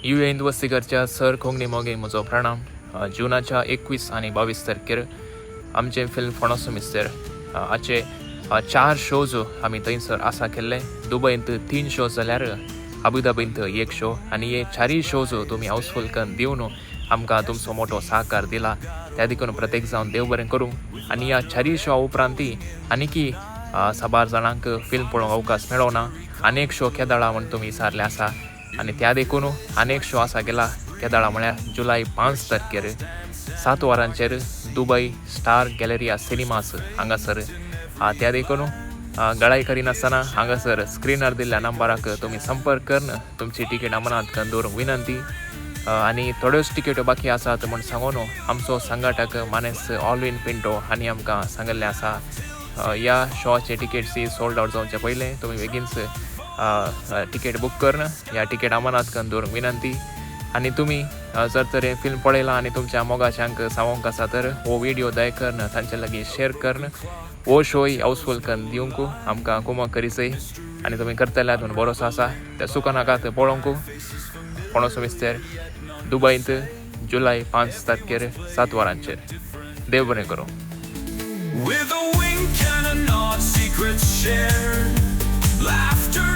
U ए वस्तीकरच्या sir Konkani मोगी म्हजो प्रणाम. जुनाच्या 21 आनी 22 तारखेर आमचें फिल्म फोणोसो मिस्तेर हाचे चार शोज आमी थंयसर आसा केल्ले. दुबयंत 3 शोज जाल्यार अबुधाबींत 1 शो आनी हे चारय शोज तुमी हावसफूल करून दिवन आमकां तुमचो मोठो सहकार दिला, त्या देखून प्रत्येक जावन देव बरें करूं. आनी ह्या चारय शो उपरांत आनीकी साबार जाणांक फिल्म पळोवंक अवकाश मेळोना. अनेक शो केदाळा म्हूण तुमी विचारले आसा आनी त्या देखून अनेक शो आसा गेला केदाळा म्हळ्यार जुलय 5 तारखेर 7 वरांचेर दुबय स्टार गॅलरिया सिनेमास हांगासर. त्या देखून गळाय करिनासतना हांगासर स्क्रिनार दिल्ल्या नंबराक तुमी संपर्क करून तुमची तिकेट अमनात करून दवरूंक विनंती. आनी थोड्योच तिकेट्यो बाकी आसात म्हूण सांगून आमचो संघटक मानेस ऑलविन पिंटो हांणी आमकां सांगिल्लें आसा. ह्या शोचे तिकेट्स सोल्ड आवट जावचे पयलें तुमी बेगीनच तिकेट बूक करून ह्या तिकेट अमनात करून दवरूंक विनंती. आनी तुमी जर तर हें फिल्म पळयलां आनी तुमच्या मोगाच्यांक सांगूंक आसा तर हो व्हिडियो दया करून तांचे लागीं शेअर करून हो शोय हावसफूल करून दिवंक आमकां कुमक करीसय आनी तुमी करतले म्हूण भरोसो आसा. त्या सुका नाकात पळोवंक फोणोसो मिस्तेर दुबयंत जुलय 5 तारखेर 7 वरांचेर. देव बरें करूं. With a wink and a nod, secrets shared, laughter